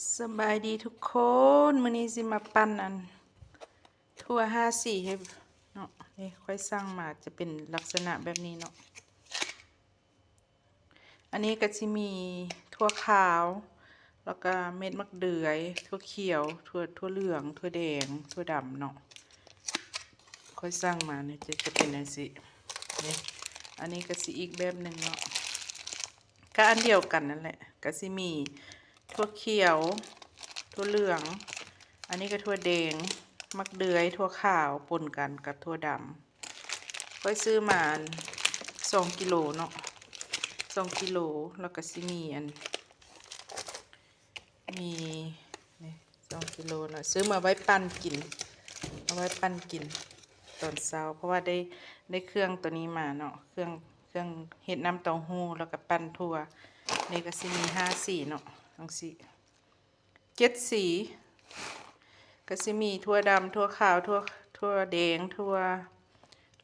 ສະບາຍດີທຸກຄົນ ມື້ນີ້ຊິມາປັ່ນອັນ ຖົ່ວຫ້າສີໃຫ້ເນາະ. ນີ້ຂ້ອຍສັ່ງມາຈະເປັນລັກສະນະແບບນີ້ເນາະ. ອັນນີ້ກໍຊິມີຖົ່ວຂາວ ແລ້ວກໍເມັດໝາກເດືອຍ ຖົ່ວຂຽວ ຖົ່ວ ຖົ່ວເຫຼືອງ ຖົ່ວແດງ ຖົ່ວດຳເນາະ. ຂ້ອຍສັ່ງມານີ້ຈະ ຈະເປັນຈັ່ງຊີ້. ນີ້ ອັນນີ້ກໍຊິອີກແບບໜຶ່ງເນາະ. ກໍອັນດຽວກັນນັ້ນແຫຼະ ກໍຊິມີຖົ່ວຂຽວ ຖົ່ວເຫຼືອງ ອັນນີ້ກໍຖົ່ວແດງ ໝາກເດືອຍ ຖົ່ວຂາວ ປົນກັນກັບຖົ່ວດຳ. ຂ້ອຍຊື້ມາສອງກິໂລເນາະ ສອງກິໂລ. ແລ້ວກໍຊິມີອັນ ມີ ນີ້ ສອງກິໂລເນາະ ຊື້ມາໄວ້ປັ່ນກິນ ເອົາໄວ້ປັ່ນກິນຕອນເຊົ້າ ເພາະວ່າໄດ້ ໄດ້ເຄື່ອງໂຕນີ້ມາເນາະ ເຄື່ອງ ເຄື່ອງເຮັດນ້ຳເຕົ້າຫູ້ ແລ້ວກໍປັ່ນຖົ່ວ. ນີ້ກໍຊິມີຫ້າສີເນາະ ຈັ່ງຊີ້ ເຈັດສີ ກໍຊິມີຖົ່ວດຳ ຖົ່ວຂາວ ຖົ່ວ ຖົ່ວແດງ ຖົ່ວ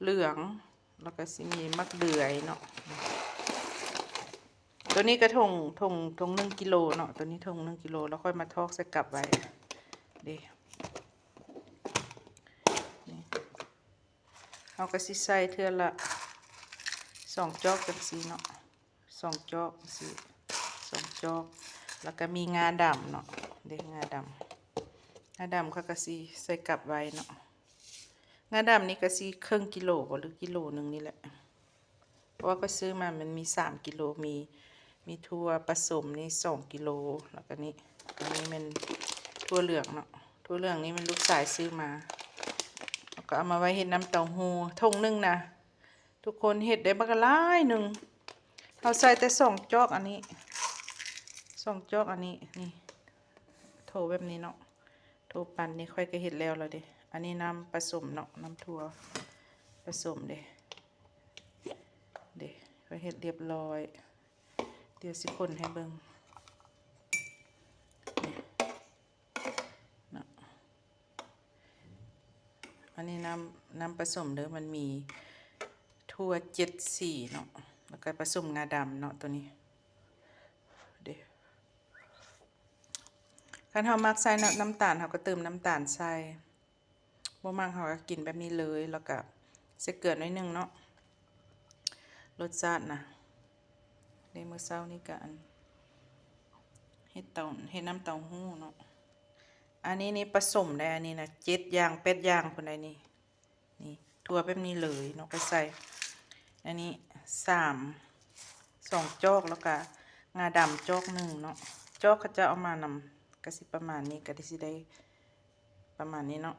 ເຫຼືອງ ແລ້ວກໍຊິມີໝາກເດືອຍເນາະ. ໂຕນີ້ກໍຖົງ ຖົງ ຖົງໜຶ່ງກິໂລເນາະ ໂຕນີ້ຖົງໜຶ່ງກິໂລ ແລ້ວຂ້ອຍມາຖອກໃສ່ກັບໄວ້ເດ້. ນີ້ ເຮົາກໍຊິໃສ່ເທື່ອລະສອງຈອກຈັ່ງຊີ້ເນາະ ສອງຈອກຈັ່ງຊີ້ ສອງຈອກ. ແລ້ວກໍມີງາດຳເນາະ ເດ້ ງາດຳ ງາດຳຂ້ອຍກໍຊິໃສ່ກັບໄວ້ເນາະ. ງາດຳນີ້ກໍຊິເຄິ່ງກິໂລບໍ ຫຼືກິໂລໜຶ່ງນີ້ແຫຼະ ເພາະວ່າຂ້ອຍຊື້ມາມັນມີສາມກິໂລ ມີ ມີຖົ່ວປະສົມນີ້ສອງກິໂລ ແລ້ວກໍນີ້ ອັນນີ້ແມ່ນຖົ່ວເຫຼືອງເນາະ ຖົ່ວເຫຼືອງນີ້ແມ່ນລູກຊາຍຊື້ມາ ແລ້ວກໍເອົາມາໄວ້ເຮັດນ້ຳເຕົ້າຫູ້. ຖົງໜຶ່ງນະ ທຸກຄົນເຮັດໄດ້ບັກຫຼາຍໜຶ່ງ ເຮົາໃສ່ແຕ່ສອງຈອກອັນນີ້ ສອງຈອກອັນນີ້. ນີ້ ໂຖແບບນີ້ເນາະ ໂຖປັ່ນນີ້ຂ້ອຍກໍເຮັດແລ້ວລະເດ້. ອັນນີ້ນ້ຳປະສົມເນາະ ນ້ຳຖົ່ວປະສົມເດ້ ເດ້ ຂ້ອຍເຮັດລຽບລ້ອຍ ດຽວຊິຄົນໃຫ້ເບິ່ງເນາະ. ອັນນີ້ນ້ຳ ນ້ຳປະສົມເດີ ມັນມີຖົ່ວເຈັດສີເນາະ ແລ້ວກໍປະສົມງາດຳເນາະ ໂຕນີ້ເດ້. ຄັນເຮົາມັກໃສ່ນ້ຳ ນ້ຳຕານ ເຮົາກໍເຕີມນ້ຳຕານໃສ່ ບໍ່ມັກເຮົາກໍກິນແບບນີ້ເລີຍ ແລ້ວກໍໃສ່ເກືອໜ້ອຍໜຶ່ງເນາະ. ລົດຊາດນະ ໃນມື້ເຊົ້ານີ້ກໍອັນ ເຮັດເຕົ້າ ເຮັດນ້ຳເຕົ້າຫູ້ເນາະ. ອັນນີ້ນີ້ປະສົມໄດ້ ອັນນີ້ນະ ເຈັດຢ່າງແປດຢ່າງພຸ້ນໃດນີ້. ນີ້ ຖົ່ວແບບນີ້ເລີຍເນາະ ກໍໃສ່ອັນນີ້ສາມ ສອງຈອກ ແລ້ວກໍງາດຳຈອກໜຶ່ງເນາະ. ຈອກເຂົາເຈົ້າເອົາມານຳ ກໍຊິປະມານນີ້ ກໍຊິໄດ້ປະມານນີ້ເນາະ.